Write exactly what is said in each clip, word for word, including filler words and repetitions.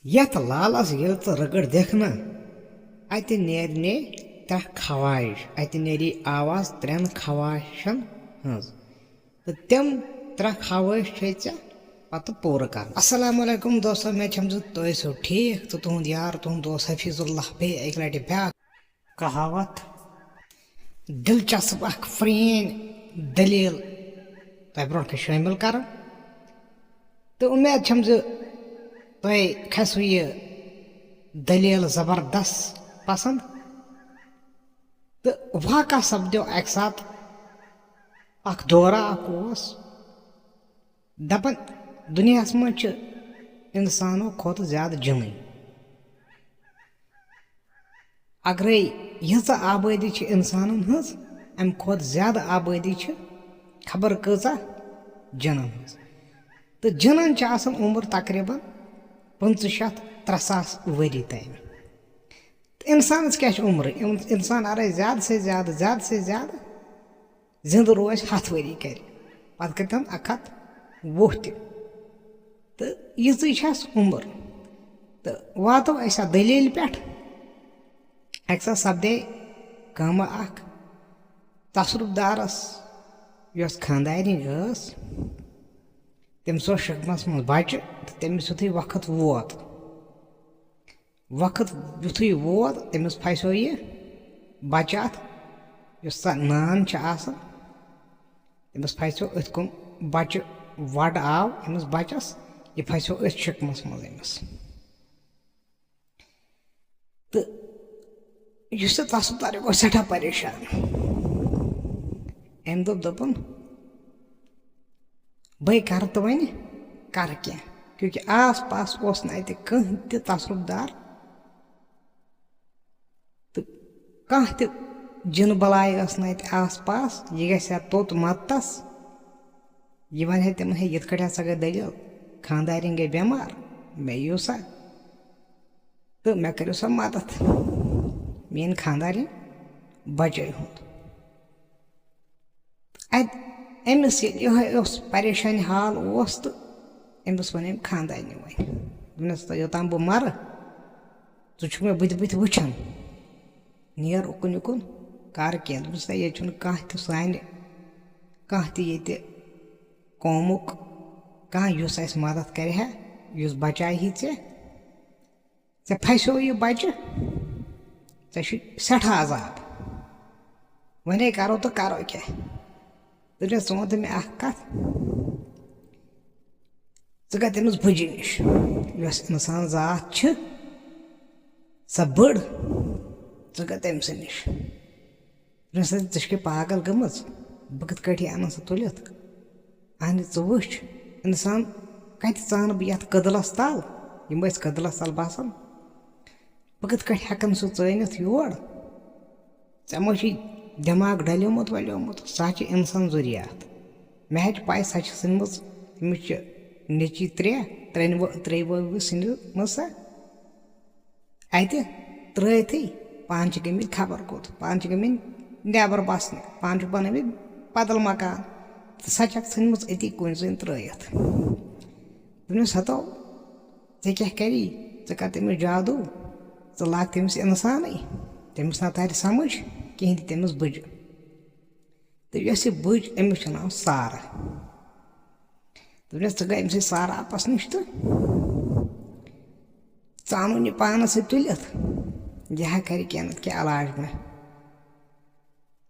یتھ لالس ییٚلہِ ژٕ رٔگٕڑ دِکھ نا، اتہِ نیرِ نے ترٛےٚ خواہش، اتہِ نیری آواز ترٛٮ۪ن خواہشن ہٕنٛز، تہٕ تِم ترٛےٚ خواہش چھے ژےٚ پتہٕ پوٗرٕ کرٕنۍ۔ السلام علیکم دوستو، مےٚ چھَم زِ تُہۍ ٲسِو ٹھیٖک تہٕ تُہُنٛد یار، تُہُنٛد دوست حفیظ اللہ بیٚیہِ اَکہِ لٹہِ بیٛاکھ۔ کہاوت۔ دلچسپ اکھ پرٛٲنۍ دٔلیٖل تۄہہِ برونٛٹھ کَنہِ شٲمِل کران۔ تہٕ اُمید چھَم زِ تۄہہِ کھسوٕ یہِ دٔلیٖل زبردست پسنٛد۔ تہٕ واقعہ سپدیو اَکہِ ساتہٕ اکھ دورہ اکھ اوس۔ دَپان، دُنیاہَس منٛز چھِ اِنسانو کھۄتہٕ زیادٕ جِنٕے۔ اگرے ییٖژاہ آبٲدی چھِ اِنسانَن ہٕنٛز، اَمہِ کھۄتہٕ زیادٕ آبٲدی چھِ خبر کۭژاہ جِنَن ہٕنٛز۔ تہٕ جِنَن چھِ آسان عُمر تقریٖباً پٕنٛژٕہ شَتھ ترٛےٚ ساس ؤری تام۔ تہٕ اِنسانَس کیٛاہ چھِ عُمرٕے؟ اِن-، اِنسان اَگرے زیادٕ سے زیادٕ، زیادٕ سے زیادٕ زِنٛدٕ روزِ ہَتھ ؤری کرِ، پَتہٕ کٔرۍتَن اَکھ ہَتھ وُہ تہِ۔ تہٕ یِژٕے چھَس عُمر۔ تہٕ واتو أسۍ اَتھ دٔلیٖلہِ پٮ۪ٹھ۔ اَکہِ ساتہٕ سپدے گامہٕ اَکھ تصرُف دارَس، یۄس خانٛدارِنۍ ٲس، تٔمِس اوس شِکمَس منٛز بَچہٕ تہٕ تٔمِس یُتھُے وقت ووت، وقت یُتھُے ووت، تٔمِس پھسیو یہِ بَچہٕ اَتھ، یُس سۄ نان چھِ آسان، تٔمِس پھسیو أتھۍ کُن بَچہٕ، وَڑ آو أمِس بَچَس، یہِ پھسیو أتھۍ شِکمَس منٛز أمِس۔ تہٕ یُس یہِ تصرُف دار، یہِ گوٚو سٮ۪ٹھاہ پریشان۔ أمۍ دوٚپ، دوٚپُن، بٔے کَرٕ تہٕ وۄنۍ کَرٕ کینٛہہ، کیونکہِ آس پاس اوس نہٕ اَتہِ کٕہٕنۍ تہِ تصرُف دار۔ تہٕ کانٛہہ تہِ جِن بَلاے ٲس نہٕ اَتہِ آس پاس، یہِ گژھِ ہا توٚت مَدتَس۔ یہِ وَنہِ ہے تِمَن، ہے، یِتھ کٲٹھۍ ہسا گٔے دٔلیٖل، خانٛدارِنۍ گٔے بٮ۪مار، مےٚ یِیِو سا تہٕ مےٚ کٔرِو سا مَدَتھ، میٛٲنۍ خانٛدارِنۍ بَچٲیہُن۔ اَتہِ أمِس ییٚلہِ یِہوٚے اوس، پریشانہِ حال اوس، تہٕ أمِس ووٚن أمۍ خانٛدارنہِ وۄنۍ، دوٚپنَس، "تہٕ یوٚتام بہٕ مَرٕ، ژٕ چھُکھ مےٚ بٕتھِ بٕتھِ وٕچھان، نیر اُکُن یُکُن، کَر کینٛہہ۔" دوٚپنَس، "تہٕ ییٚتہِ چھُنہٕ کانٛہہ تہِ سانہِ، کانٛہہ تہِ ییٚتہِ قومُک کانٛہہ، یُس اَسہِ مَدَتھ کَرِ ہا، یُس بَچایہِ ہی ژےٚ۔" ژےٚ پھسیو یہِ بچہِ، ژےٚ چھُے سٮ۪ٹھاہ عذاب۔ وۄنۍ ہے کرو تہٕ کرو کیٛاہ؟ دوٚپنَس، ژٕ وَن تہٕ مےٚ اکھ کتھ، ژٕ گژھ تٔمِس بٕجہِ نِش، یۄس اِنسان ذات چھِ، سۄ بٔڑ، ژٕ گژھ تٔمۍ سٕے نِش۔ دوٚپنَس، "ہے، ژٕ چھَکھے پاگل گٔمٕژ؟ بہٕ کِتھ کٲٹھۍ اَنَن سُہ تُلِتھ؟ اَہنہِ، ژٕ وٕچھ، اِنسان کَتہِ ژانہٕ بہٕ یَتھ کٔدلَس تَل؟ یِم ٲسۍ کٔدلَس تَل باسان۔ بہٕ کِتھ کٲٹھۍ ہٮ۪کَن سُہ ژٲنِتھ یور؟ ژےٚ ما چھُے دٮ۪ماغ ڈَلیومُت وَلیومُت؟ سۄ چھِ اِنسان ذُریات۔ مےٚ حظ چھِ پَے، سۄ چھِ ژھٕنمٕژ، تٔمِس چھِ نیٚچی ترٛےٚ، ترٛٮ۪نوٕ-، ترٛیٚیہِ وٲوِس ژھٕنمٕژ سۄ۔" اَتہِ ترٛٲوتھٕے پانہٕ چھِ گٔمٕتۍ خبر کوٚت، پانہٕ چھِ گٔمٕتۍ نٮ۪بر بسنہِ، پانہٕ چھِ بنٲومٕتۍ بدل مکان، تہٕ سۄ چھَکھ ژھٕنمٕژ أتی کُنہِ زٔنۍ ترٛٲوِتھ۔ دوٚپنَس، "ہتو، ژےٚ کیٛاہ کَری؟ ژٕ کَر تٔمِس جادوٗ، ژٕ لاگ تٔمِس اِنسانٕے، تٔمِس نہ تَرِ سمجھ کِہیٖنۍ تہِ تٔمِس بٕجہِ۔" تہٕ یۄس یہِ بٕج، أمِس چھُ ناو سارہ۔ دوٚپنَس، "ژٕ گٔے أمۍ سٕے سارہ اَپَس نِش تہٕ ژٕ اَنُن یہِ پانَس سۭتۍ تُلِتھ، یہِ ہا کَرِ کینٛہہ نَتہٕ کینٛہہ علاج مےٚ۔"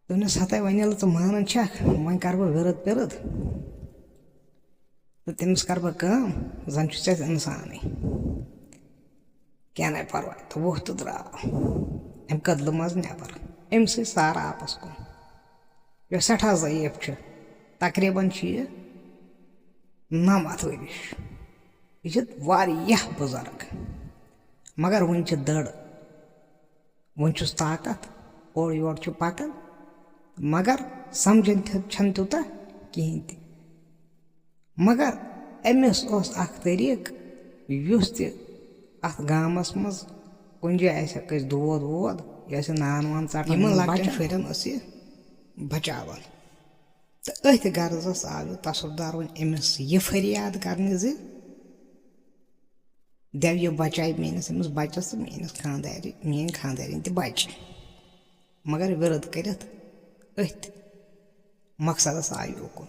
دوٚپنَس، "ہَتَے وۄنۍ ییٚلہِ ژٕ مانان چھَکھ، وۄنۍ کَرٕ بہٕ وِرد پِرد تہٕ تٔمِس کَرٕ بہٕ کٲم، زَن چھُ ژےٚ اِنسانٕے۔" کینٛہہ نَے پَرواے، تہٕ ووٚتھ تہٕ درٛاو اَمہِ کٔدلہٕ منٛز نٮ۪بر، أمۍ سٕے سارہ اَپَس کُن، یۄس سٮ۪ٹھاہ ضعیٖف چھِ۔ تقریٖباً چھِ یہِ نَمَتھ ؤرِش۔ یہِ چھِ واریاہ بُزرگ، مگر وٕنہِ چھِ دٔر، وٕنہِ چھُس طاقت، اورٕ یورٕ چھُ پَکان، مگر سَمجھان تہِ چھَنہٕ تیوٗتاہ کِہیٖنۍ تہِ۔ مگر أمِس اوس اکھ طریٖقہٕ، یُس تہِ اتھ گامس منٛز کُنہِ جایہِ آسہِ ہا کٲنٛسہِ دود وود، یہِ آسہِ ہا نان وان ژٹان، یِمن یِمن لۄکٹٮ۪ن بچن۔ شُرٮ۪ن ٲس یہِ بچاوان۔ تہٕ أتھۍ غرضس آو یہِ تصرف دار وۄنۍ أمِس یہِ فریاد کرنہِ زِ دٮ۪و یہِ بچایہِ میٛٲنِس أمِس بچس تہٕ میٛٲنِس خانٛدارِ-، میٛٲنۍ خانٛدارِنۍ تہِ بچہِ۔ مگر وِرد کٔرِتھ أتھۍ مقصدس آیہِ اُکُن۔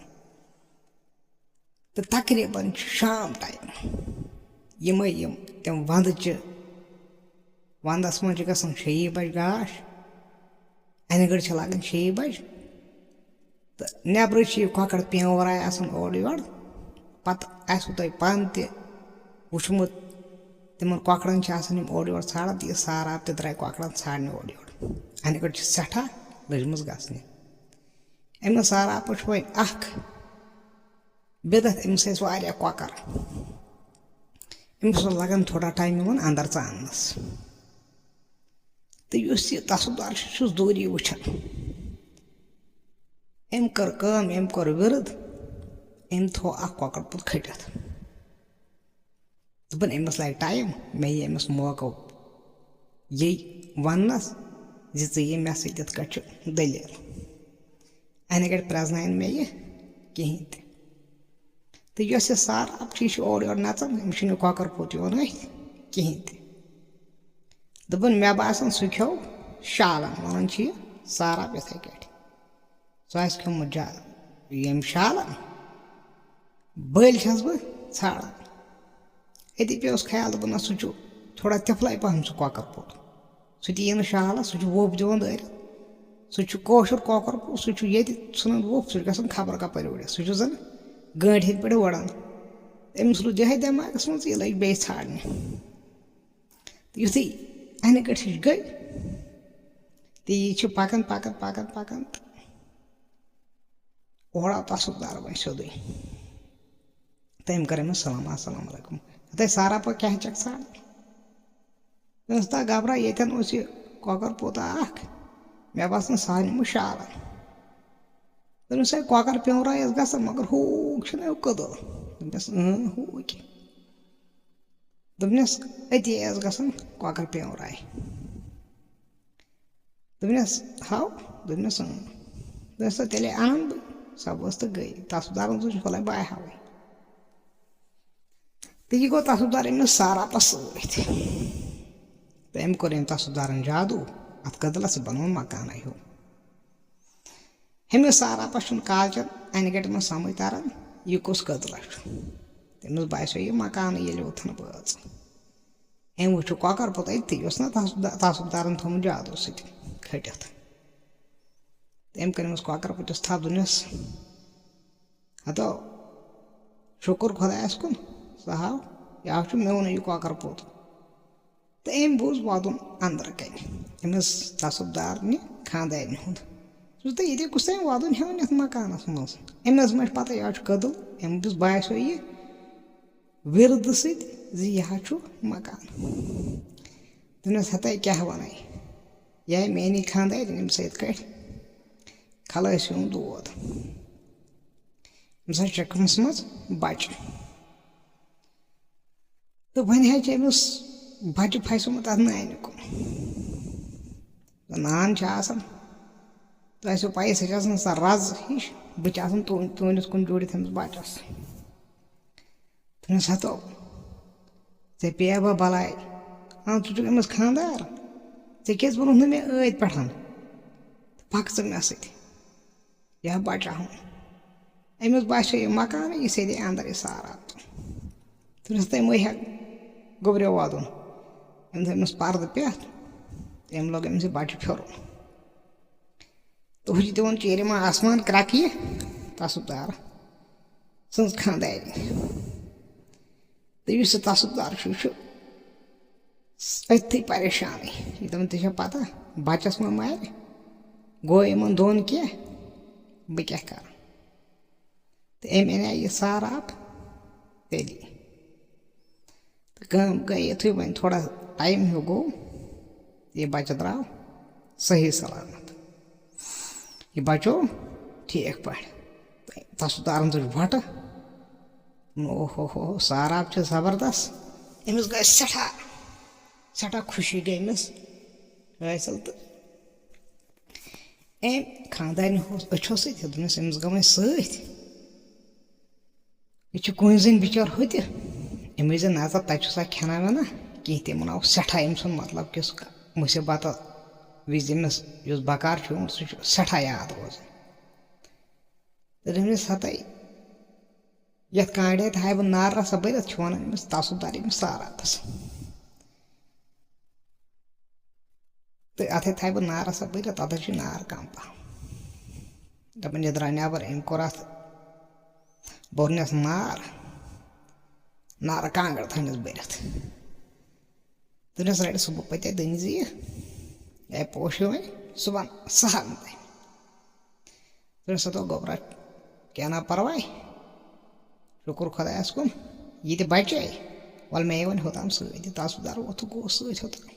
تہٕ تقریٖباً چھُ شام ٹایم۔ یِمے یِم تِم ونٛدٕ چھِ، ونٛدس منٛز چھِ گژھان شیٚیی بجہِ گاش، انہِ گٔٹۍ چھِ لاگان شیٚیہِ بجہِ۔ تہٕ نٮ۪برٕ چھِ یہِ کۄکر پیوٚنٛگراے آسان اورٕ یورٕ۔ پتہٕ آسِوٕ تۄہہِ پانہٕ تہِ وُچھمُت، تِمن کۄکرن چھِ آسان یِم اورٕ یورٕ ژھانٛڈان، تہٕ یہِ سہراب تہِ درٛاے کۄکرن ژھانٛڈنہِ اورٕ یورٕ۔ انہِ گٔٹۍ چھِ سٮ۪ٹھاہ لٔجمٕژ گژھنہِ۔ أمِس سہرابس چھُ وۄنۍ اکھ بدعت، أمِس ٲسۍ واریاہ کۄکر۔ أمِس اوس لگان تھوڑا ٹایم یِمن اندر ژاننس۔ تہٕ یُس یہِ تصوٗب دار چھُ، سُہ چھُس دوٗری وٕچھان۔ أمۍ کٔر کٲم، أمۍ کوٚر وِرد، أمۍ تھوٚو اکھ کۄکر پوٚت کھٔٹِتھ۔ دوٚپُن، أمِس لگہِ ٹایم، مےٚ یی أمِس موقعہٕ یہِ وننس زِ ژٕ یہِ مےٚ سۭتۍ یِتھ کٲٹھۍ چھُ دٔلیٖل۔ انہِ گٔٹۍ پرٛزناون مےٚ یہِ کِہیٖنۍ تہِ۔ تہٕ یۄس یہِ سہراب چھِ، یہِ چھِ اورٕ یورٕ نژان، أمِس چھُنہٕ یہِ کۄکر پوٚت یِوان أتھۍ کِہیٖنۍ تہِ۔ دوٚپُن، مےٚ باسان، سُہ کھیوٚو شالن، وَنان چھِ یہِ سہراب یِتھَے کٲٹھۍ۔ سُہ آسہِ کھیوٚمُت جا-، ییٚمۍ شالن، بٔلۍ چھَس بہٕ ژھانٛڈان۔ أتی پیوٚس خیال، دوٚپُن، نہ، سُہ چھُ تھوڑا تِفلَے پَہَم سُہ کۄکر پوٚت۔ سُہ تہِ یی نہٕ شالَس، سُہ چھُ ووٚپھ دِوان دٲرِتھ۔ سُہ چھُ کٲشُر کۄکر پوٚت، سُہ چھُ ییٚتہِ ژھٕنان ووٚپھ، سُہ چھُ گژھان خبر کَپٲرۍ وُڈِتھ۔ سُہ چھُ زَن گٲنٛٹہِ ہِنٛدۍ پٲٹھۍ وُڈان۔ أمِس روٗد یِہوٚے دٮ۪ماغَس منٛز، یہِ لٔگۍ بیٚیہِ ژھانٛڈنہِ۔ تہٕ یُتھُے اَنہِ گٔٹۍ ہِش گٔے، تہٕ یہِ چھِ پَکان، پَکان، پَکان، پَکان، تہٕ اورٕ آو تصوٗب دار وۄنۍ سیوٚدُے۔ تٔمۍ کٔر أمِس سلام، "السلام علیکم۔" ہتے سہراب، کیٛاہ چھَکھ ژھانٛڈان؟ دوٚپمَس، "تہ گبرا، ییٚتٮ۪ن اوس یہِ کۄکر پوٚت اکھ، مےٚ باسان سُہ ہا نیوٗمُت شالن۔" دوٚپمَس، "ہے، کۄکر پیوٚنٛگراے ٲس گژھان، مگر ہوٗکھ چھُنہ ہیوٗ کٔدٕل؟" دوٚپمَس، "اۭں، ہوٗکھ۔" دوٚپنَس، "أتی ٲس گژھان کۄکر پیوٚنٛگراے۔" دوٚپنَس، "ہاو؟" دوٚپنَس، "اۭں۔" دوٚپنَس، "تیٚلے اَنَن بہٕ۔" سۄ ؤژھ تہٕ گٔے۔ تصوٗب دارَن سُنٛد چھُ پھۄلَے بہٕ ہاوٕے۔ تہٕ یہِ گوٚو تصوٗب دار أمِس سہرابَس سۭتۍ۔ تہٕ أمۍ کوٚر أمۍ تصوٗب دارَن جادوٗ، اَتھ کٔدلَس، یہِ بَنوو مکانَے ہیوٗ۔ ہُمِس سہرابَس چھُنہٕ کالچَن اَنہِ گَٹہِ منٛز سَمٕجھ تَران، یہِ کُس کٔدلہ چھُ۔ تٔمِس باسیو یہِ مکانٕے ییٚلہِ اوٚتھَن وٲژ۔ أمۍ وٕچھ یہِ کۄکَر پوٚت أتھی، یہِ اوس نہ تصوٗب دا-، تصوٗب دارَن تھوٚمُت جادوٗ سۭتۍ کھٔٹِتھ۔ تہٕ أمۍ کٔر أمِس کۄکَر پوٚتِس تھَپھ، دوٚپنَس، "ہَتو، شُکُر خۄدایَس کُن، سُہ ہاو، یہِ ہاو چھُ میونُے یہِ کۄکَر پوٚت۔" تہٕ أمۍ بوٗز وَدُن اَندرٕ کَنہِ أمِس تصوٗب دارنہِ خانٛدارنہِ ہُنٛد۔ سُہ دوٚپ، "تہٕ ییٚتہِ کُس تام وَدُن ہیوٚن یَتھ مکانَس منٛز؟" أمِس ما چھِ پَتہ یہِ حظ چھُ کٔدٕل، أمِس باسیو یہِ وِردٕ سۭتۍ زِ یہِ حظ چھُ مکان۔ دوٚپنَس، "ہَتَے کیٛاہ وَنَے، یہِ آے میٛٲنی خانٛدارِنۍ أمِس سۭتۍ کٔٹھۍ، کھلٲسۍ ہیوٗ دود۔ أمِس حظ چھِ چَکمَس منٛز بَچہٕ۔" تہٕ وۄنۍ حظ چھِ أمِس بَچہٕ پھَسیومُت اَتھ نانہِ کُن۔ نان چھِ آسان، تۄہہِ آسیو پَیی، سۄ چھِ آسان سۄ رَز ہِش، بہٕ تہِ آسان تُہُنٛد-، تُہٕنٛدِس کُن جوٗڑِتھ أمِس بَچَس۔ دوٚپنَس، "ہَتو، ژےٚ پیٚیَبا بَلاے؟ اَہَن، ژٕ چھُکھ أمِس خانٛدار، ژےٚ کیٛازِ ووٚنُتھ نہٕ مےٚ ٲدۍ پٮ۪ٹھ؟ پَکھ ژٕ مےٚ سۭتۍ۔" یا بچاوُن۔ أمِس باسیو یہِ مکانٕے، یہِ سیٚدے اندر یہِ سہراب۔ دوٚپنس، "تٔمۍ مہ ہٮ۪کھ گوٚبریو وَدُن۔" أمۍ تھٲو أمِس پردٕ پٮ۪تھ، تہٕ أمۍ لوگ أمِس یہِ بچہٕ پھِرُن۔ تہٕ ہُہ چھِ دِوان چیٖرِ ما آسمان کرٛٮ۪کہٕ یہِ تصُب دار سٕنٛز خانٛدارِنۍ۔ تہٕ یُس یہِ تصُب دار چھُ، یہِ چھُ أتھی پریشانٕے۔ یہِ دَپان، "ژےٚ چھےٚ پتہ، بچس ما مارِ؟ گوٚو یِمن دۄن کینٛہہ، بہٕ کیٛاہ کرٕ؟" تہٕ أمۍ اَنے یہِ سہراب تیٚلی۔ تہٕ کٲم گٔے یِتھُے، وۄنۍ تھوڑا ٹایم ہیوٗ گوٚو، یہِ بچہٕ درٛاو صحیح سلامت۔ یہِ بچو ٹھیٖک پٲٹھۍ۔ تہٕ تصُب دارن تُج وۄٹہٕ۔ اوہ ہو ہو، سہراب چھِ زبردست۔ أمِس گٔے سٮ۪ٹھاہ، سٮ۪ٹھاہ خوشی گٔے أمِس حٲصِل۔ تہٕ أمۍ خانٛدارنہِ ہُہ أچھو سۭتۍ، دوٚپنَس، "أمِس گٔے وۄنۍ سۭتۍ۔ یہِ چھُ کُنۍ زٔنۍ بِچٲر ہُتہِ، أمِس زِ نظر تَتہِ چھُ سا کھٮ۪نا وٮ۪نا کینٛہہ، تٔمۍ ووٚن سٮ۪ٹھاہ أمۍ سُنٛد مطلب کہِ سُہ مُصیٖبت وِزِ أمِس یُس بکار چھُ یِوان، سُہ چھُ سٮ۪ٹھاہ یاد روزان۔ تہٕ دوٚپمَس، ہَتَے، یَتھ کانٛڈِ تھاوٕ بہٕ نار رَسا بٔرِتھ، چھُ وَنان أمِس تصُب دار أمِس سارا قٕسم۔ تہٕ اَتھَے تھاوٕ بہٕ نار رَسا بٔرِتھ، تَتھ حظ چھُ نار کَم پَہَم۔ دَپان، یہِ درٛاو نٮ۪بَر، أمۍ کوٚر اَتھ بوٚرنَس نار، نارٕ کانٛگٕر تھٲینَس بٔرِتھ۔ دوٚپنَس، رَٹہِ صُبح پَتہِ دٔنۍ زِ یہِ، اے پوشہِ وۄنۍ صُبحن سَہَل تہِ۔ دوٚپنَس، ہَتو گوٚبرا، کینٛہہ نہ پَرواے، شُکُر خۄدایَس کُن، یہِ تہِ بَچے۔ وَلہٕ مے وۄنۍ ہوٚتام سۭتۍ، یہِ تصُب دار ووٚتھُکھ گوٚو سۭتۍ ہوٚتام۔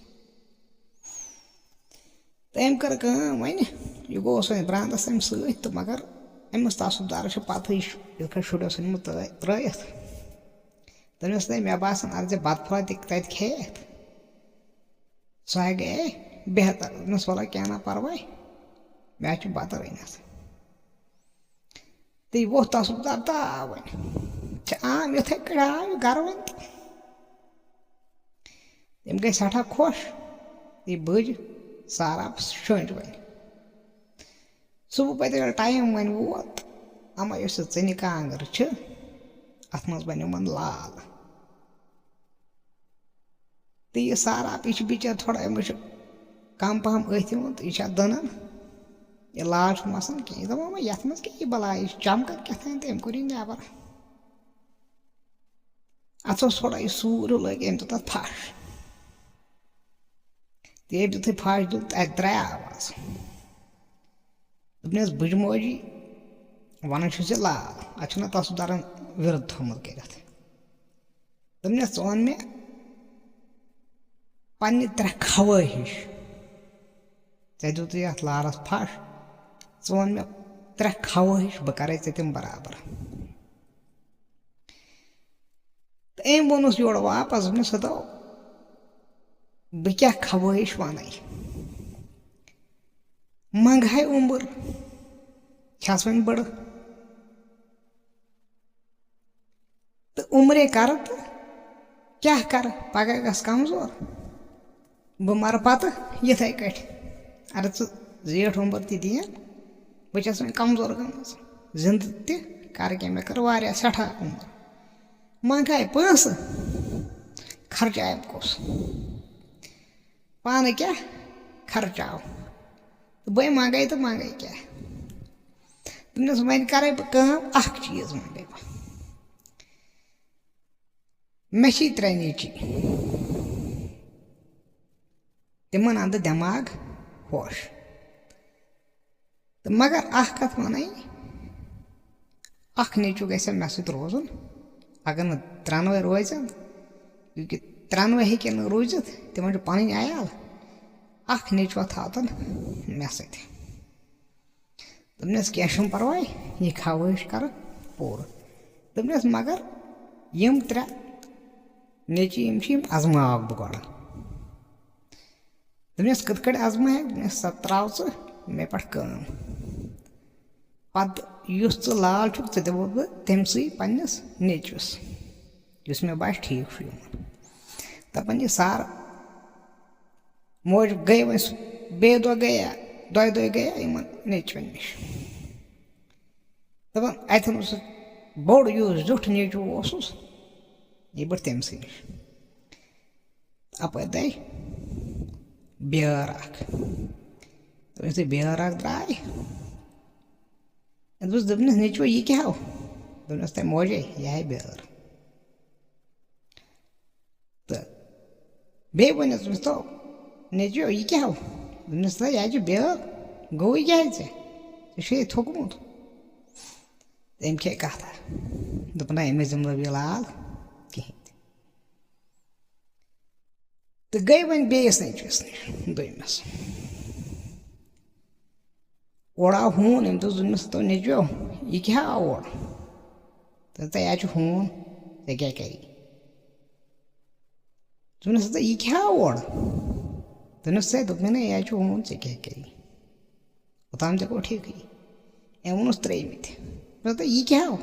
تہٕ أمۍ کٔر کٲم، وۄنۍ یہِ گوٚو اوس وۄنۍ برٛانٛدَس تَمہِ سۭتۍ، تہٕ مگر أمِس تصُب دارَس چھِ پَتہٕ یہِ چھُ یِتھ کٔنۍ شُرۍ اوس أنمُت ترٛٲ-، ترٛٲیِتھ۔ تٔمِس دوٚپ، مےٚ باسان، اَتھ زِ بَتہٕ پھوٚلہ تہِ تَتہِ کھیٚیَتھ، سُہ ہا گٔیے بہتر۔ دوٚپنَس، وَلہٕ کینٛہہ نہ پَرواے، مےٚ حظ چھُ بَتہٕ رٔنِتھ۔ تہٕ یہِ ووٚتھ تصُب دار تہٕ آو وۄنۍ۔ چھِ عام یِتھَے کٔٹھۍ آو یہِ گَرٕ وۄنۍ تہٕ۔ تٔمۍ گٔے سٮ۪ٹھاہ خۄش۔ یہِ بٔج سارا شٔنٛج وۄنۍ۔ صُبح پَتہٕ ییٚلہِ ٹایم وۄنۍ ووت، اَما یۄس یہِ ژٕنہِ کانٛگٕر چھِ، اَتھ منٛز بَنیومَن لال۔ تہٕ یہِ سارا، یہِ چھِ بِچٲر تھوڑا، أمِس چھُ کَم پَہَم أتھۍ یِوان، تہٕ یہِ چھِ اَتھ دٕنان۔ یہِ لال چھُنہٕ وَسان کینٛہہ۔ یہِ دَپان، وۄنۍ یَتھ منٛز کیٛاہ یہِ بَلاے، یہِ چھِ چَمکان کیٛاہ تام، تہٕ أمۍ کوٚر یہِ نٮ۪بَر۔ اَتھ اوس تھوڑا یہِ سوٗر ہیوٗ لٲگِتھ، أمۍ دیُت اَتھ پھَش۔ تہٕ ییٚمۍ دیُتُے پھَش دیُت، اَتہِ درٛاے آواز۔ دوٚپنَس، بٕجہِ موجی، وَنان چھُس یہِ لال، اَتھ چھُنہ تصُب دارَن وِرد تھوٚمُت کٔرِتھ۔ دوٚپنَس، ژٕ وَن مےٚ پنٛنہِ ترٛےٚ خواہِش۔ ژےٚ دیُتُے اَتھ لالَس پھَش، ژٕ وَن مےٚ ترٛےٚ خواہِش، بہٕ کَرَے ژےٚ تِم برابر۔ تہٕ أمۍ ووٚنُس یورٕ واپَس، دوٚپنَس، ہَتو، بہٕ کیٛاہ خواہِش وَنَے؟ منٛگہٕ ہاے عُمر، چھَس وۄنۍ بٔڑٕ۔ تہٕ عُمرے کَرٕ تہٕ کیٛاہ کَرٕ؟ پَگاہ گژھٕ کَمزور، بہٕ مَرٕ پَتہٕ یِتھَے کٲٹھۍ۔ اَدٕ ژٕ زیٖٹھ عُمر تہِ دِیَن، بہٕ چھَس وۄنۍ کَمزور گٔمٕژ، زِندٕ تہِ کَرٕ کینٛہہ، مےٚ کٔر واریاہ سٮ۪ٹھاہ عُمر۔ منٛگہٕ ہاے پونٛسہٕ، خرچایم کُس؟ پانہٕ کیٛاہ خرچاو؟ تہٕ بٔے منٛگَے تہٕ منٛگَے کیٛاہ؟ دوٚپنَس، وۄنۍ کَرَے بہٕ کٲم، اَکھ چیٖز منٛگَے بہٕ۔ مےٚ چھِ ترٛےٚ نیٚچِوۍ، تِمَن اَنہٕ دٮ۪ماغ ہوش۔ تہٕ مگر اَکھ کَتھ وَنَے، اَکھ نیٚچوٗ گژھِ مےٚ سۭتۍ روزُن، اگر نہٕ ترٛٮ۪نوَے روزن، کیونکہ ترٛٮ۪نوَے ہیٚکن نہٕ روٗزِتھ، تِمَن چھُ پَنٕنۍ عیال، اَکھ نیٚچوٗ تھاوتَن مےٚ سۭتۍ۔ دوٚپنَس، کینٛہہ چھُنہٕ پَرواے، یہِ خواہِش کَرٕ پوٗرٕ۔ دوٚپنَس، مگر یِم ترٛےٚ نیٚچِوۍ یِم چھِ، یِم اَزماوَکھ بہٕ گۄڈٕ۔ دوٚپنَس، کِتھ کٲٹھۍ اَزماوَکھ؟ دوٚپنَس، سا ترٛاو ژٕ مےٚ پٮ۪ٹھ کٲم۔ پَتہٕ یُس ژٕ لال چھُکھ، ژٕ دِمو بہٕ تٔمۍ سٕے پنٛنِس نیٚچوِس، یُس مےٚ باسہِ ٹھیٖک چھُ یِمَن۔ دَپان، یہِ سارٕ موج گٔے وۄنۍ سُہ، بیٚیہِ دۄہ گٔیا، دۄیہِ دۄہہِ گٔیا یِمَن نیٚچوٮ۪ن نِش۔ دَپان، اَتٮ۪ن اوس سُہ بوٚڑ یُس زیُٹھ نیٚچوٗ اوسُس، یہِ بٔر تٔمۍ سٕے نِش۔ اَپٲرۍ درٛاے بیٛٲر اَکھ۔ دوٚپمَس، یُتھُے بیٛٲر اَکھ درٛاے، أمۍ دوٚپُس، دوٚپنَس، نیٚچوٗ، یہِ کیٛاہ ہو؟ دوٚپنَس، تَمہِ موجے، یہِ ہاے بیٛٲر۔ تہٕ بیٚیہِ ووٚنُس أمِس، تو، نیٚچوٗ، یہِ کیٛاہ ہو؟ دوٚپنَس، تہٕ یہِ حظ چھِ بیٛٲر، گوٚوُے کیٛازِ ژےٚ؟ ژےٚ چھُے یہِ تھوٚکمُت۔ تٔمۍ کھے کَتھا، دوٚپُن، نہ، أمِس دِمہٕ نہٕ بہٕ یہِ لال کِہیٖنۍ تہِ۔ تہٕ گٔے وۄنۍ بیٚیِس نیٚچوِس نِش، دوٚیمِس۔ اورٕ آو ہوٗن، أمۍ دوٚپ، دوٚپمَس، تو نیٚچوٗ، یہِ کیٛاہ آو اورٕ؟ دوٚپُن، تۄہہِ اَتہِ چھُ ہوٗن، ژےٚ کیٛاہ کَری؟ دوٚپنَس، ہَتہٕ یہِ کیٛاہ آو اورٕ؟ دوٚپنَس، ہے، دوٚپمَے نہ، یہِ حظ چھُ ہوٗن، ژےٚ کیٛاہ کَری؟ اوٚتام تہِ گوٚو ٹھیٖکٕے۔ أمۍ ووٚنُس ترٛیٚیِمہِ تہِ۔ دوٚپُن، ہَتہٕ یہِ کیٛاہ آو؟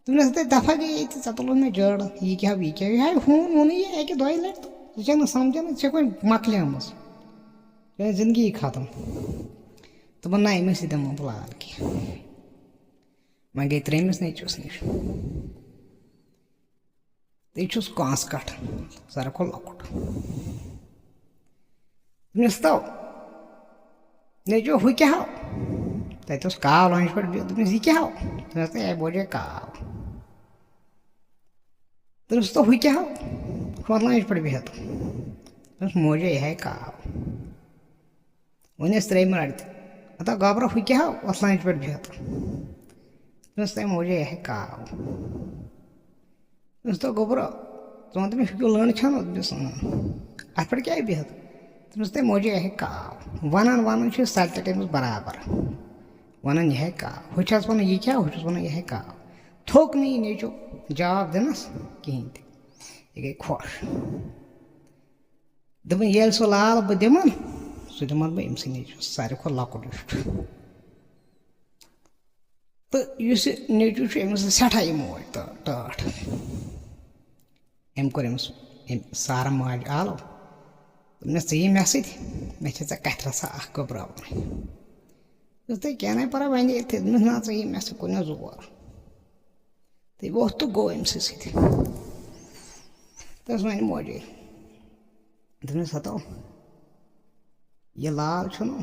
دوٚپنَس، "ہَتَے دَفا گٔے ییٚتہِ، ژےٚ تُلُتھ مےٚ جٲڑ، یہِ کیٛاہ، یہِ کیٛاہ، یہِ ہاے ہوٗن ووٚنُے یہِ اَکہِ دۄیہِ لَٹہِ تہٕ ژٕ چھَکھ نہٕ سَمجھان، ژےٚ چھےٚ وۄنۍ مۄکلیمٕژ، چٲنۍ زِندگی ختم، ژٕ بَناو أمِس سۭتۍ دِمہٕ بہٕ لال کینٛہہ۔" وۄنۍ گٔے ترٛیٚیمِس نیٚچوِس نِش۔ تہٕ یہِ چھُس کانٛس کَٹھ، ساروی کھۄتہٕ لۄکُٹ۔ دوٚپنَس، "تو، نیٚچو، ہُہ کیٛاہ ہو؟" تَتہِ اوس کاو لانٛجہِ پٮ۪ٹھ بِہِتھ۔ دوٚپنَس، "یہِ کیٛاہ ہو؟" دوٚپنَس، "تہٕ اَمہِ موٗجوٗب کاو۔" دوٚپنَس، "تو، ہُہ کیٛاہ ہو؟" ہُتھ لانٛجہِ پٮ۪ٹھ بِہِتھ۔ دوٚپنَس، "موجے، یہِ ہے کاو۔" وۄنۍ ٲسۍ ترٛیٚیِم رَٹہِ تہِ۔ ہتا گوٚبرا، ہُہ کیٛاہ ہو؟ اَتھ لانٛجہِ پٮ۪ٹھ بِہِتھ۔ دوٚپنَس، "تَمہِ موٗجوٗب یہِ ہے کاو۔" دوٚپنَس، "تو گوٚبرا، ژٕ وَن تہٕ مےٚ، ہُہ کیٛاہ لٔنٛڈ چھَنہٕ؟" دوٚپنَس، "اۭں۔" "اَتھ پٮ۪ٹھ کیٛاہ بِہِتھ؟" دوٚپنَس، "تَمہِ موٗجوٗب یہِ ہے کاو۔" وَنان وَنان چھُ یہِ سَلہِ تَتہِ أمِس برابر۔ وَنان، "یہِ ہے کاو۔" ہُہ چھَس وَنان، "یہِ کیٛاہ؟" ہُہ چھُس وَنان، "یہِ ہے کاو۔" تھوٚک نہٕ یہِ نیٚچو جواب دِنَس کِہیٖنۍ تہِ۔ یہِ گٔے خۄش۔ دوٚپُن، "ییٚلہِ سُہ لال بہٕ دِمَن، سُہ دِمَن بہٕ أمۍ سٕے نیٚچوِس، ساروی کھۄتہٕ لۄکُٹ یُس چھُ۔" تہٕ یُس یہِ نیٚچوٗ چھُ، أمِس ٲس سٮ۪ٹھاہ یہِ موج تہٕ ٹٲٹھ۔ أمۍ کوٚر أمِس، أمۍ سارٕ ماجہِ آلو۔ دوٚپنَس، "ژٕ یہِ مےٚ سۭتۍ، مےٚ چھِ ژےٚ کَتھِ رَژھا اَکھ گٔبراوٕنۍ۔" دوٚپُس، "تہٕ کینٛہہ نَے پَرواے، وۄنۍ یہِ تھٔ-، نہ، نہ، ژٕ یہِ مےٚ سۭتۍ، کُنہِ زور۔" تہٕ ووٚتھ تہٕ گوٚو أمۍ سٕے سۭتۍ۔ تہٕ ٲس وۄنۍ موجی۔ دوٚپنَس، "ہَتو، یہِ لال چھُنہٕ؟"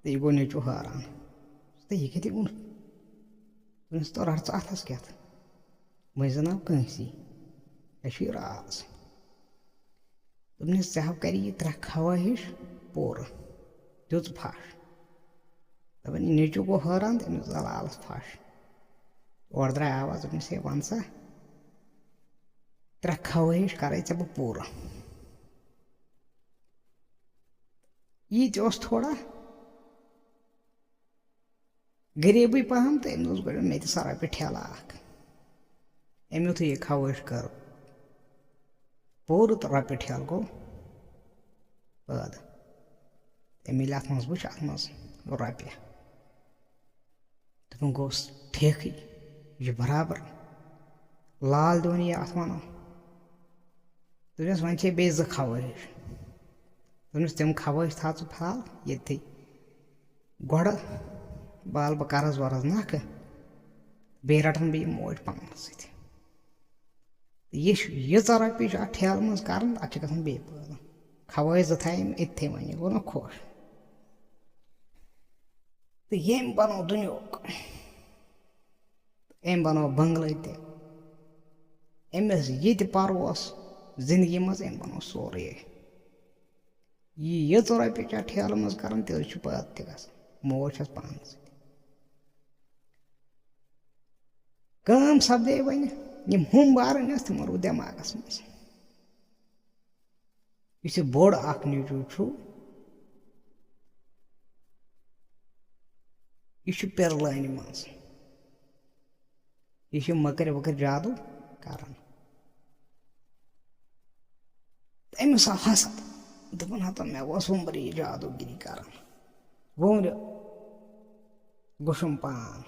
تہٕ یہِ گوٚو نیٚچوٗ حٲران۔ "تہٕ یہِ کَتہِ ووٚن؟" دوٚپنَس، "تو رَٹ ژٕ اَتھَس کٮ۪تھ، مٔنٛزۍ زَن آو کٲنٛسی، اَسہِ چھُ یہِ راز۔" دوٚپنَس، "ژےٚ ہاو کَرِ یہِ ترٛےٚ خواہِش پوٗرٕ، دیُت پھَش۔" دَپان، یہِ نیٚچوٗ گوٚو حٲران تہٕ أمِس زالالَس پھَش۔ اورٕ درٛاے آواز، دوٚپنَس، "ہے، وَن سا، ترٛےٚ خواہِش کَرَے ژےٚ بہٕ پوٗرٕ۔" یہِ تہِ اوس تھوڑا غریٖبٕے پَہَم تہٕ أمۍ دوٚپُس، "گۄڈٕ مےٚ تہِ سا رۄپیہِ ٹھیلہٕ اَکھ۔" أمۍ یُتھُے یہِ خواہِش کٔر پوٗرٕ تہٕ رۄپیہِ ٹھیلہٕ گوٚو پٲدٕ۔ تٔمۍ ییٚلہِ اَتھ منٛز وٕچھ، اَتھ منٛز رۄپیہِ۔ دوٚپُن، "گوٚوُس ٹھیکٕے، یہِ چھُ برابر لال دیوٗنی اَتھ وَنو۔" دوٚپنَس، "وۄنۍ چھے بیٚیہِ زٕ خواہِش۔" دوٚپنَس، "تِم خواہِش تھاو ژٕ فِلحال ییٚتھی۔ گۄڈٕ والہٕ بہٕ قرض ورض نَکھٕ، بیٚیہِ رَٹَن بہٕ یہِ موج پانَس سۭتۍ۔ یہِ چھُ، ییٖژاہ رۄپیہِ چھِ اَتھ ٹھیلہٕ منٛز کَران، اَتھ چھِ گژھان بیٚیہِ پٲدٕ۔" خواہِش زٕ تھایہِ أمۍ أتھی، وۄنۍ یہِ گوٚو نا خۄش۔ تہٕ ییٚمۍ بَنوو دُنیُک، أمۍ بَنوو بنٛگلہٕ تہِ۔ أمِس یہِ تہِ پَرٕ اوس زِندگی منٛز، أمۍ بَنوو سورُے۔ یہِ یٔژ رۄپیہِ چھےٚ ٹھیلہٕ منٛز کَران، تیُتھ چھُ پٲدٕ تہِ گژھان۔ موج چھَس پانَس سۭتۍ۔ کٲم سَپدے وۄنۍ، یِم ہُم بارٕنۍ ٲسۍ، تِمَن روٗد دٮ۪ماغَس منٛز۔ یُس یہِ بوٚڑ اَکھ نیٚچوٗ چھُ، یہِ چھُ پِرلٲنہِ منٛز۔ یہِ چھُ مٔکٕرۍ ؤکٕرۍ جادوٗ کران۔ تہٕ أمِس آو حسد، دوٚپُن، "ہتو، مےٚ اوس وُمبرِ یہِ جادوٗگِری کران۔ وُمبرِ گوٚشُم پان۔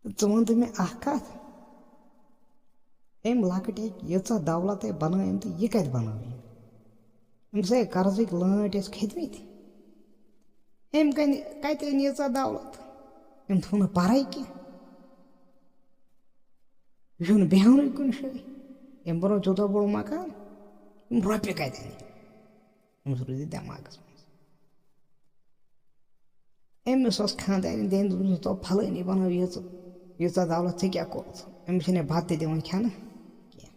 تہٕ ژٕ وَن تہٕ مےٚ اکھ کَتھ، أمۍ لۄکٕٹۍ أکۍ ییٖژاہ دولت أمۍ بنٲو أمۍ، تہٕ یہِ کَتہِ بنٲو أمۍ؟" أمِس ہے قرضٕکۍ لٲنٛٹۍ ٲسۍ کھٔتمٕتۍ۔ أمۍ کَنہِ، کَتہِ أنۍ ییٖژاہ دولت؟ أمۍ تھوٚو نہٕ پَرَے کینٛہہ۔ یہِ چھُنہٕ بیٚہونٕے کُنہِ جایہِ۔ أمۍ بَنوو تیوٗتاہ بوٚڑ مکان، یِم رۄپیہِ کَتہِ اَنہِ؟ أمِس روٗزِ دٮ۪ماغَس منٛز۔ أمِس اوس خانٛدارِنۍ، تٔمۍ دوٚپمَس، "تو پھلٲنی بَنٲو ییٖژٕ، ییٖژاہ دولت، ژےٚ کیٛاہ کوٚرُتھ؟" أمِس چھِنہٕ بَتہٕ تہِ دِوان کھٮ۪نہٕ کینٛہہ۔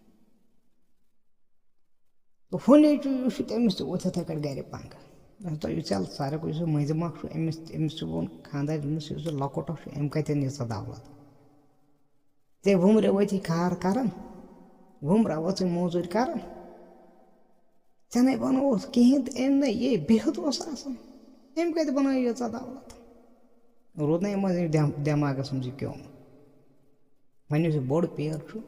تہٕ ہُہ نیٚچوٗ یُس چھُ، تٔمِس تہِ ووت یِتھَے کٲٹھۍ گَرِ پنٛگہٕ۔ دوٚپُن، "تۄہہِ یُس ژےٚ ساروی کھۄتہٕ یُس مٔنٛزِم اَکھ چھُ، أمِس، أمِس چھُ ووٚن خانٛدارِ، دوٚپمَس، یُس یہِ لۄکُٹ اَکھ چھُ، أمۍ کَتہِ أنۍ ییٖژاہ دولت؟ ژےٚ وُمرِ وٲتی کار کَران، وُمرا وٲژٕے موزوٗرۍ کَران، ژےٚ نَے بَنووُتھ کِہیٖنۍ تہٕ أمۍ نَے یے بِہِتھ اوس آسان، أمۍ کَتہِ بَنٲو ییٖژاہ دولت؟" روٗد نہ یِمَن دٮ۪م-، دٮ۪ماغَس منٛز یہِ کیوٚم۔ وۄنۍ یُس یہِ بوٚڑ پیر چھُ،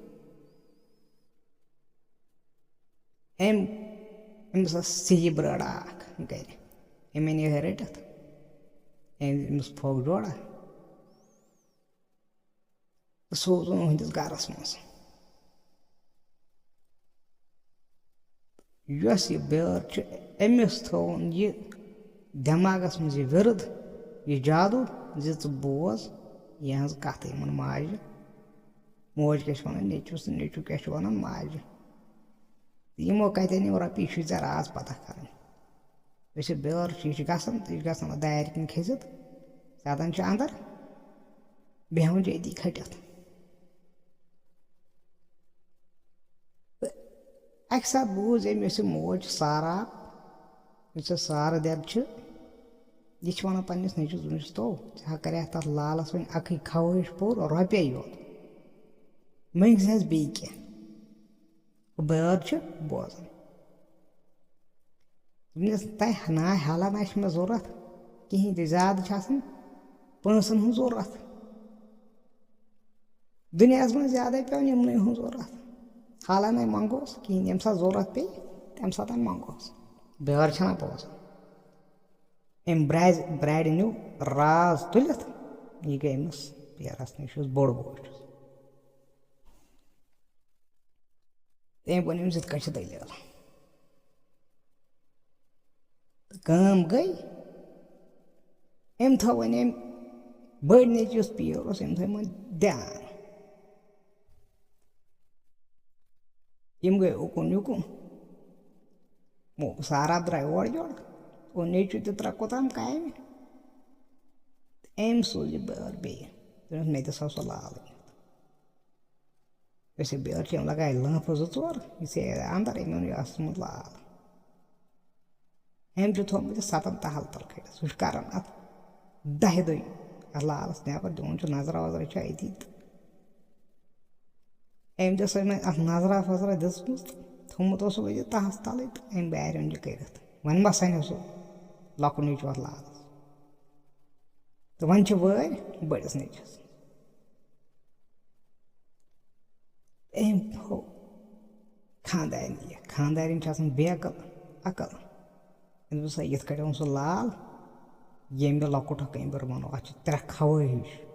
أمۍ، أمِس ٲس سِہِج برٲڑا اَکھ گَرِ۔ أمۍ أنۍ یِہوٚے رٔٹِتھ۔ أمۍ، أمِس پھوٚک جوڑا۔ تہٕ سوزُن أہٕنٛدِس گَرَس منٛز۔ یۄس یہِ بیٛٲر چھِ، أمِس تھٲوٕن یہِ دٮ۪ماغَس منٛز یہِ وِرد، یہِ جادوٗ، زِ ژٕ بوز یِہٕنٛز کَتھ، یِمَن ماجہِ۔ موج کیٛاہ چھِ وَنان نیٚچوِس تہٕ نیٚچوٗ کیٛاہ چھُ وَنان ماجہِ۔ تہٕ یِمو کَتٮ۪ن یِم رۄپیہِ، یہِ چھُے ژےٚ راز پَتہ کَرٕنۍ۔ یۄس یہِ بیٛٲر چھِ، یہِ چھِ گژھان تہٕ یہِ چھِ گژھان دارِ کِنۍ کھٔسِتھ، ژَٹان چھِ اَندَر، بیٚہوان چھِ أتی کھٔٹِتھ۔ تہٕ اَکہِ ساتہٕ بوٗز أمۍ، یۄس یہِ موج چھِ سارا، یُس یہِ سارٕ دٮ۪د چھِ، یہِ چھِ وَنان پنٛنِس نیٚچوِس، دوٚپمَس، "تو، ژےٚ ہا کَرے تَتھ لالَس وۄنۍ اَکٕے خٲہِش پوٗرٕ، رۄپَے یوت، مٔنٛگۍ زِ حظ بیٚیہِ کینٛہہ۔" بیٛٲر چھِ بوزان۔ دوٚپمَس، "تۄہہِ نہ حالہ نہ چھِ مےٚ ضوٚرَتھ کِہیٖنۍ تہِ، زیادٕ چھِ آسان پونٛسَن ہٕنٛز ضوٚرَتھ۔ دُنیاہَس منٛز زیادَے پٮ۪وان یِمنٕے ہٕنٛز ضوٚرَتھ۔ حالہ نَے منٛگوس کِہیٖنۍ، ییٚمہِ ساتہٕ ضوٚرَتھ پیٚیہِ، تَمہِ ساتہٕ منٛگوس۔" بیٛٲر چھَنہ بوزان۔ أمۍ برٛارِ، برٛارِ نیوٗ راز تُلِتھ، یہِ گٔے أمِس پیرَس نِش، یُس بوٚڑ بوے چھُس۔ تٔمۍ ووٚن أمِس، "یِتھ کٔنۍ چھِ دٔلیٖل۔" تہٕ کٲم گٔے، أمۍ تھٲو وۄنۍ أمۍ بٔڑۍ نیٚچوِس پیر اوس، أمۍ تھٲو وۄنۍ دھیان۔ یِم گٔے اُکُن یُکُن۔ مو-، سارا درٛاے اورٕ یورٕ۔ او نیٚچوٗ تہِ درٛاو کوٚتام کامہِ۔ أمۍ سوٗز یہِ بٲر بیٚیہِ۔ دوٚپنَس، "مےٚ دِ سا سُہ لال أنِتھ۔" أسۍ بیٛٲر چھِ أمۍ لگایہِ لٲنٛفہٕ زٕ ژور، یُتھُے اَندَر أمۍ اوٚن یہِ اَتھ منٛز لال۔ أمۍ چھُ تھوٚومُت یہِ سَتَن تَہَل تَل کٔڑِتھ۔ سُہ چھُ کَران اَتھ دَہہِ دۄہہِ اَتھ لالَس نٮ۪بَر، دِوان چھُ نظرا وظرا چھُ أتی تہٕ أمۍ دِژ وۄنۍ اَتھ نظرا وظرا دِژمٕژ تہٕ تھوٚومُت اوسُکھ یہِ تَہَس تَلٕے تہٕ أمۍ بارِ اوٚن یہِ کٔرِتھ۔ وۄنۍ ما سَنہِ سُہ لۄکُٹ نیٚچوٗ اَتھ لالَس۔ تہٕ وۄنۍ چھِ وٲرۍ بٔڑِس نیٚچوِس۔ أمۍ ہو خانٛدارِنہِ یہِ، خانٛدارِنۍ چھِ آسان بے عقل، عقل۔ أمۍ دوٚپ، "سا یِتھ کٲٹھۍ اوٚن سُہ لال، ییٚمۍ مےٚ لۄکُٹ اکھ أمۍ بٔر وَنو، اَتھ چھِ ترٛےٚ کھوٲے ہِش۔"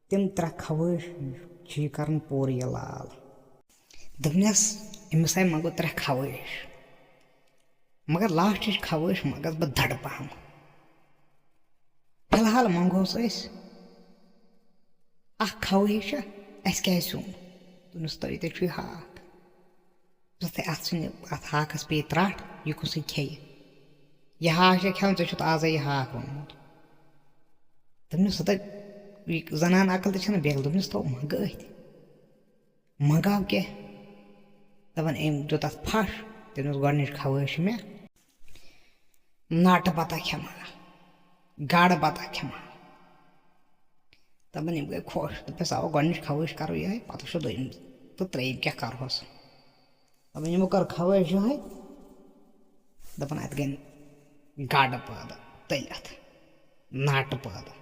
تِم ترٛےٚ خواہش چھِ یہِ کران پوٗرٕ، یہِ لال۔ دوٚپنَس، أمِس آے منٛگو ترٛےٚ خواہش، مگر لاسٹٕچ خواہش منٛگس بہٕ دَڑٕ پَہَم۔ فی الحال منٛگہوس أسۍ اَکھ خواہش چھےٚ، اَسہِ کیٛازِ سیُن؟ دوٚپنَس، تۄہہِ تہِ چھُے ہاکھ۔ یُتھُے اَتھ سِنہِ، اَتھ ہاکَس پیٚیہِ ترٛٹھ، یہِ کُسٕے کھیٚیہِ؟ یہِ ہاکھ چھا کھٮ۪وان؟ ژےٚ چھُتھ آزَے یہِ ہاکھ اوٚنمُت۔ دوٚپنَس، ہتا، یہِ زنان عقل تہِ چھَنہٕ بیٚہل۔ دوٚپنَس، تو منٛگہٕ أتھۍ۔ منٛگاو کیٛاہ؟ دَپان، أمۍ دیُت اَتھ پھَش۔ تٔمۍ دوٚپنَس، گۄڈٕنِچ خواہش چھِ مےٚ ناٹہٕ بَتہ کھٮ۪مہٕ ہا، گاڈٕ بَتہ کھٮ۪مہٕ ہا۔ دَپان، یِم گٔے خۄش۔ دوٚپنَس، اَوا، گۄڈٕنِچ خواہش کَرو یِہوٚے، پَتہٕ وٕچھو دوٚیِم تہٕ ترٛیٚیِم کیٛاہ کَرٕہوس۔ دَپان، یِمو کٔر خواہش یِہوٚے۔ دَپان، اَتہِ گٔے گاڈٕ پٲدٕ تٔلِتھ، ناٹہٕ پٲدٕ۔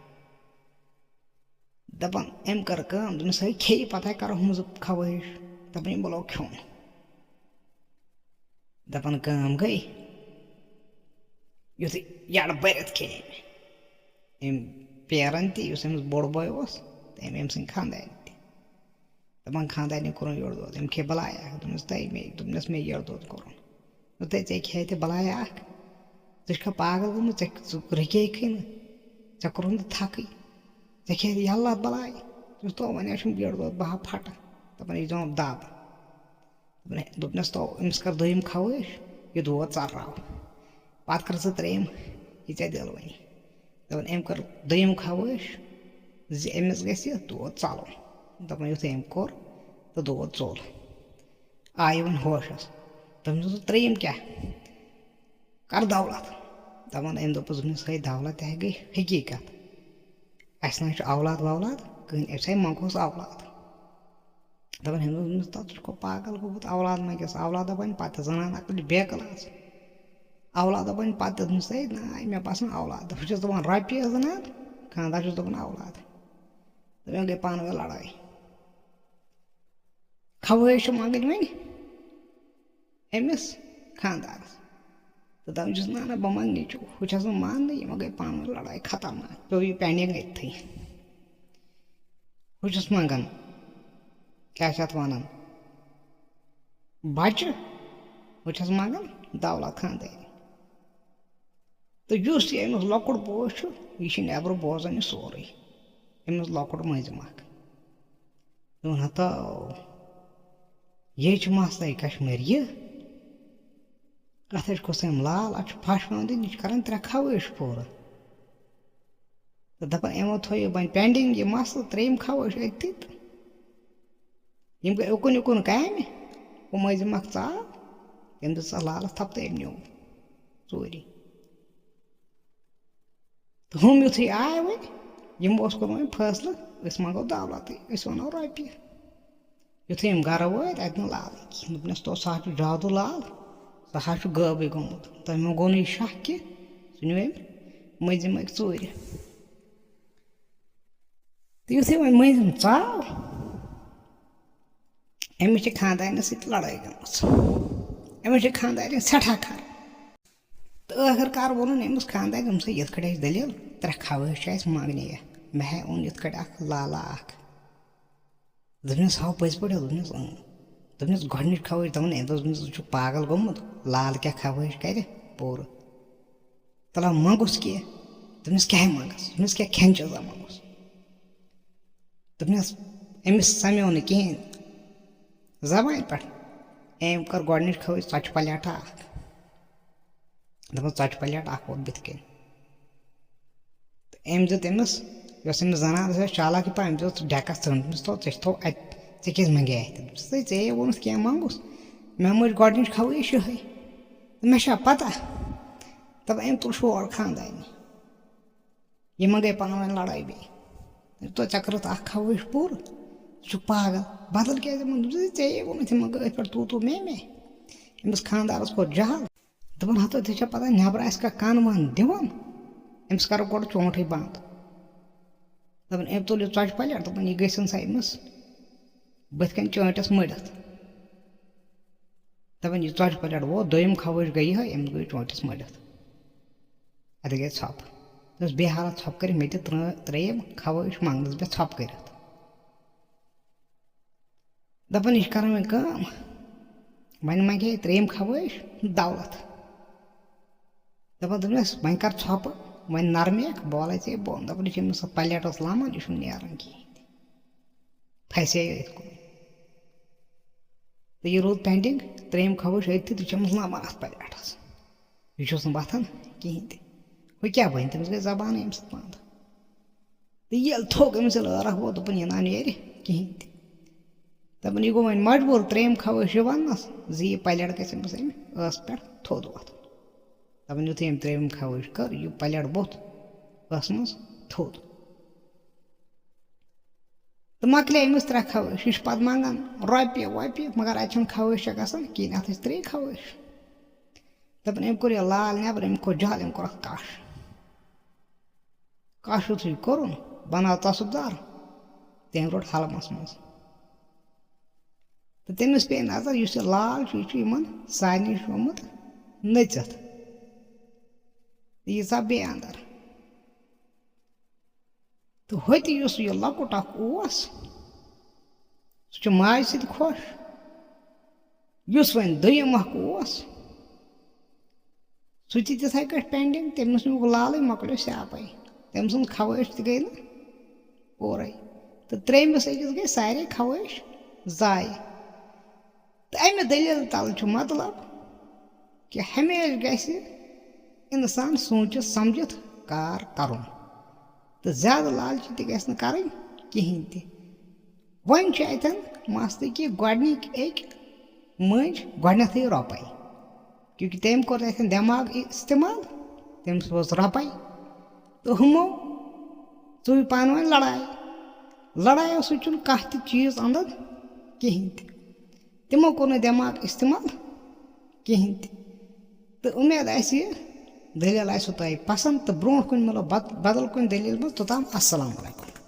دَپان، أمۍ کٔر کٲم، دوٚپنَس، ہے، کھیٚیہِ پَتہٕ کَرو ہُم زٕ خواہش۔ دَپان، یِمو لوگ کھیوٚن۔ دَپان، کٲم گٔے، یُتھُے یَڈٕ بٔرِتھ کھیٚیہِ أمۍ۔ أمۍ پیرَن تہِ، یُس أمِس بوٚڑ بوے اوس، تہٕ أمۍ، أمۍ سٕنٛدۍ خانٛدارِنۍ تہِ۔ دَپان، خانٛدارنہِ کوٚرُن یورٕ دود، أمۍ کھے بَلاے اَکھ۔ دوٚپنَس، تَے مے، دوٚپنَس، مے یورٕ دود کوٚرُن۔ دوٚپُن، تَے ژےٚ کھے تہِ بَلاے اَکھ، ژٕ چھُکھا پاگل گوٚمُت؟ ژےٚ، ژٕ رُکے کھے نہٕ، ژےٚ کوٚرُن نہٕ تھَکٕے، ژےٚ کھے یَلہٕ اَتھ بَلاے؟ دوٚپُس، تو وۄنۍ ہا چھُم یورٕ دود، بہٕ ہا پھَٹہٕ۔ دَپان، یہِ چھُ دِوان دَب۔ دوٚپُن، دوٚپنَس، تو أمِس کَر دوٚیِم خواہش، یہِ دود ژَلراو۔ پَتہٕ کٔر ژٕ ترٛیٚیِم، یہِ ژےٚ دِل وَنی۔ دَپان، أمۍ کٔر دوٚیِم خواہش زِ أمِس گژھِ یہِ دود ژَلُن۔ دَپان، یُتھُے أمۍ کوٚر تہٕ دود ژوٚل، آیہِ وۄنۍ ہوشَس۔ دوٚپمَس، ترٛیٚیِم کیٛاہ؟ کَر دولت۔ دَپان، أمۍ دوٚپُس، دوٚپنَس، ہے، دولت تہِ ہے گٔے حقیٖقت۔ اَسہِ نہ حظ چھُ اولاد وولاد کٕہٕنۍ، أسۍ ہے منٛگہوس اولاد۔ دَپان، أمۍ دوٚپ، دوٚپنَس، تَتھ چھُ پاگل گوٚمُت، اولاد منٛگٮ۪س، اولاد دَپان پَتہٕ زَنان عقل چھِ بے کلاس۔ اولاد دَپان پَتہٕ، دوٚپنَس، ہے، نہ، مےٚ باسان اولاد۔ بہٕ چھَس دَپان رۄپیہِ زَنان، خانٛدار چھُس دَپان اولاد۔ تہٕ وۄنۍ گٔے پانہٕ ؤنۍ لڑٲے۔ خواہش چھِ منٛگٕنۍ وۄنۍ أمِس خانٛدارَس۔ تہٕ دَپان چھُس، نہ، نہ، بہٕ منٛگہٕ نیٚچوٗ۔ ہُہ چھَس نہٕ ماننٕے، یِمو گٔے پانہٕ ؤنۍ لڑٲے خطرناک۔ پیوٚو یہِ pending أتھٕے۔ ہُہ چھُس منٛگان، کیٛاہ چھِ اَتھ وَنان، بَچہٕ، ہُہ چھُس منٛگان دولت خاندٲری۔ تہٕ یُس یہِ أمِس لۄکُٹ بوے چھُ، یہِ چھُ نٮ۪برٕ بوزان یہِ سورُے، أمِس لۄکُٹ مٔنٛزِم اَکھ۔ دوٚپُن، ہتو، یے چھُ مسلے کشمیر یہِ۔ اتھ ہے چھُ کُس أمۍ لال، اتھ چھُ پھش پٮ۪وان دِنۍ، یہِ چھُ کران ترٛےٚ خوٲہِش پوٗرٕ۔ تہٕ دپان، یِمو تھٲیِو وۄنۍ pending یہِ مسلہٕ، ترٛیٚیِم خوٲہِش أتھی تہٕ۔ یِم گٔے اُکُن یُکُن کامہِ، ہُہ مٔنٛزِم اکھ ژاو، تٔمۍ دِژ اتھ لالس تھپھ تہٕ أمۍ نیوٗ ژوٗرِ۔ تہٕ ہُم یُتھُے آے وۄنۍ، یِمو اوس کوٚرمُت وۄنۍ فٲصلہٕ، أسۍ منٛگو دولتٕے، أسۍ وَنو رۄپیہِ۔ یُتھُے یِم گَرٕ وٲتۍ، اَتہِ نہٕ لالٕے کِہیٖنۍ۔ دوٚپنَس، "تو سُہ حظ چھُ جادوٗ لال، سُہ حظ چھُ غٲبٕے گوٚمُت۔ تۄہہِ ما گوٚو نہٕ یہِ شَک کہِ سُہ نیوٗ أمۍ مٔنٛزِم أکۍ ژوٗرِ؟" تہٕ یُتھُے وۄنۍ مٔنٛزِم ژاو، أمِس چھِ خانٛدارنہِ سۭتۍ لڑٲے گٔمٕژ۔ أمِس چھِ خانٛدارِنۍ سٮ۪ٹھاہ کھر۔ تہٕ ٲخٕر کار ووٚنُن أمِس خانٛدارِ، دوٚپمَس، "یِتھ کٔٹھۍ اَسہِ دٔلیٖل، ترٛےٚ خوٲہِش چھِ اَسہِ منٛگنہِ یہِ۔ مےٚ ہے اوٚن یِتھ کٔٹھۍ اَکھ لالہ اَکھ۔" دوٚپنَس، "ہاو پٔزۍ پٲٹھۍ؟" دوٚپنَس، "اۭں۔" دوٚپنَس، گۄڈٕنِچ خوٲہِش، دَپان، أمۍ دوٚپ، دوٚپنَس، ژٕ چھُکھ پاگل گوٚمُت، لالہٕ کیٛاہ خوٲہِش کَرِ پوٗرٕ؟ تَلہ منٛگُس کینٛہہ۔ دوٚپنَس، "کیٛاہ منٛگَس؟" دوٚپنَس، "کینٛہہ کھٮ۪ن چیٖزا منٛگُس۔" دوٚپنَس، أمِس سَمیو نہٕ کِہیٖنۍ زبانہِ پٮ۪ٹھ۔ أمۍ کٔر گۄڈٕنِچ خوٲہِش ژۄچہِ پلیٹا اَکھ۔ دوٚپُن، "ژۄچہِ پلیٹ اَکھ ووت بٕتھِ کَنۍ۔" تہٕ أمۍ دیُت أمِس، یۄس أمِس زنان ٲس، یۄس چالاک یہِ پَہَم، أمۍ دیُت ڈٮ۪کَس ژھٕنُن۔ دوٚپمَس، "تھو، ژےٚ چھِ تھو اَتہِ، ژےٚ کیٛازِ منٛگے اَتہِ؟" دوٚپمَس، "ژےٚ، ژےٚ یے ووٚنُتھ کینٛہہ منٛگُس، مےٚ مٔج گۄڈٕنِچ خوٲہِش یِہوٚے۔ تہٕ مےٚ چھا پَتہ؟" دَپان، أمۍ تُل شور خانٛدارنہِ۔ یِمن گٔے پانہٕ ؤنۍ لڑٲے بیٚیہِ۔ دوٚپُن، "ژےٚ کٔرٕتھ اکھ خوٲہِش پوٗرٕ، ژٕ چھُکھ پاگل۔ بدل کیٛازِ یِمن؟" دوٚپُن، "ژےٚ، ژےٚ ووٚنُتھ یِمن گٔے یِتھ پٲٹھۍ تو تو میں میں۔" أمِس خانٛدارس کھوٚت جہل۔ دوٚپُن، "ہتو، ژےٚ چھےٚ پتہ، نٮ۪برٕ آسہِ کانٛہہ کن ون دِوان، أمِس کرو گۄڈٕ چونٛٹھٕے بنٛد۔" دوٚپُن، أمۍ تُل یہِ ژۄچہِ پلیٹ، دوٚپُن، "یہِ گٔژھِن سا أمِس بٕتھِ کنہِ چٲنٛٹِس مٔڑِتھ۔" دَپان، یہِ ژۄچہِ پلیٹ ووت، دوٚیِم خوٲہِش گٔے یِہوٚے، أمِس گوٚو یہِ چونٛٹِس مٔڑِتھ۔ اَتھ گٔے ژھۄپہٕ۔ دوٚپُس، "بیٚیہِ حالہ ژھۄپہٕ کٔرِتھ، مےٚ تہِ ترٛٲ-، ترٛیٚیِم خوٲہِش منٛگنَس بہٕ ژھۄپہٕ کٔرِتھ۔" دَپان، یہِ چھِ کَران وۄنۍ کٲم، وۄنۍ منٛگے ترٛیٚیِم خوٲہِش دولت۔ دَپان، دوٚپنَس، "وۄنۍ کَر ژھۄپہٕ، وۄنۍ نرمیکھ، بہٕ والَے ژےٚ بۄن۔" دَپان، یہِ چھِ أمِس اَتھ پلیٹَس لَمان، یہِ چھُنہٕ نیران کِہیٖنۍ تہِ۔ پھسے أتھۍ کُن۔ تہٕ یہِ روٗد pending، ترٛیٚیِم خوٲہِش أتھی تہٕ چھِ أمِس لَمان اَتھ پلیٹَس۔ یہِ چھُس نہٕ وۄتھان کِہیٖنۍ تہِ۔ ہُہ کیٛاہ بَنہِ؟ تٔمِس گٔے زبانٕے اَمہِ سۭتۍ بنٛد۔ تہٕ ییٚلہِ تھوٚک أمِس، ییٚلہِ ٲرَکھ ووت، دوٚپُن، "یہِ نہ نیرِ کِہیٖنۍ تہِ۔" دَپان، یہِ گوٚو وۄنۍ مجبوٗر ترٛیٚیِم خوٲہِش یہِ وَننَس زِ یہِ پلیٹ گژھِ أمِس اَمہِ ٲسہٕ پٮ۪ٹھ تھوٚد وۄتھُن۔ دَپان، یُتھُے أمۍ ترٛیٚیِم خوٲہِش کٔر، یہِ پلیٹ ووٚتھ ٲسہٕ منٛز تھوٚد۔ تہٕ مۄکلے أمِس ترٛےٚ خوٲہِش۔ یہِ چھُ پَتہٕ منٛگان رۄپیہِ وۄپیہِ، مگر اَتہِ چھَنہٕ خوٲہِش چھےٚ گژھان کِہیٖنۍ۔ اَتھ ٲسۍ ترٛےٚ خوٲہِش۔ دَپان، أمۍ کوٚر یہِ لال نٮ۪بر، أمۍ کوٚر جہل، أمۍ کوٚر اَتھ کَش۔ کَش یُتھُے کوٚرُن، بَناو تصُب دار، تٔمۍ روٚٹ حلمَس منٛز۔ تہٕ تٔمِس پیٚیہِ نظر، یُس یہِ لال چھُ، یہِ چھُ یِمَن سارنٕے نِش آمُت نٔژِتھ۔ تہٕ یہِ ژاو بیٚیہِ اَندَر۔ تہٕ ہوٚتہِ یُس یہِ لۄکُٹ اَکھ اوس، سُہ چھُ ماجہِ سۭتۍ خۄش۔ یُس وۄنۍ دوٚیِم اَکھ اوس، سُہ تہِ تِتھَے کٲٹھۍ pending، تٔمِس نیوٗکھ لالٕے، مۄکلیو سیاپَے۔ تٔمۍ سٕنٛز خوٲہِش تہِ گٔے نہٕ پوٗرَے۔ تہٕ ترٛیٚیِمِس أکِس گٔے سارے خوٲہِش ضایع۔ تہٕ اَمہِ دٔلیٖل تَل چھُ مطلب کہِ ہمیشہِ گژھِ اِنسان سوٗنٛچِتھ سَمجِتھ کار کَرُن۔ تہٕ زیادٕ لالچی تہِ گژھِ نہٕ کَرٕنۍ کِہیٖنۍ تہِ۔ وۄنۍ چھُ اَتٮ۪ن مسلہٕ کہِ گۄڈٕنِکۍ أکۍ مٔنٛزۍ گۄڈٕنٮ۪تھٕے رۄپَے، کیونکہِ تٔمۍ کوٚر اَتٮ۪ن دٮ۪ماغ اِستعمال، تٔمِس وٲژ رۄپَے، تہٕ ہُمو ژُوِ پانہٕ ؤنۍ لڑایہِ۔ لڑایو سۭتۍ چھُنہٕ کانٛہہ تہِ چیٖز اَندَن کِہیٖنۍ تہِ۔ تِمو کوٚر نہٕ دٮ۪ماغ اِستعمال کِہیٖنۍ تہِ۔ تہٕ اُمید آسہِ، یہِ دٔلیٖل آسِوٕ تۄہہِ پَسنٛد، تہٕ برٛونٛٹھ کُنہِ مِلو بد-، بدل کُنہِ دٔلیٖل منٛز۔ توٚتام السلام علیکم۔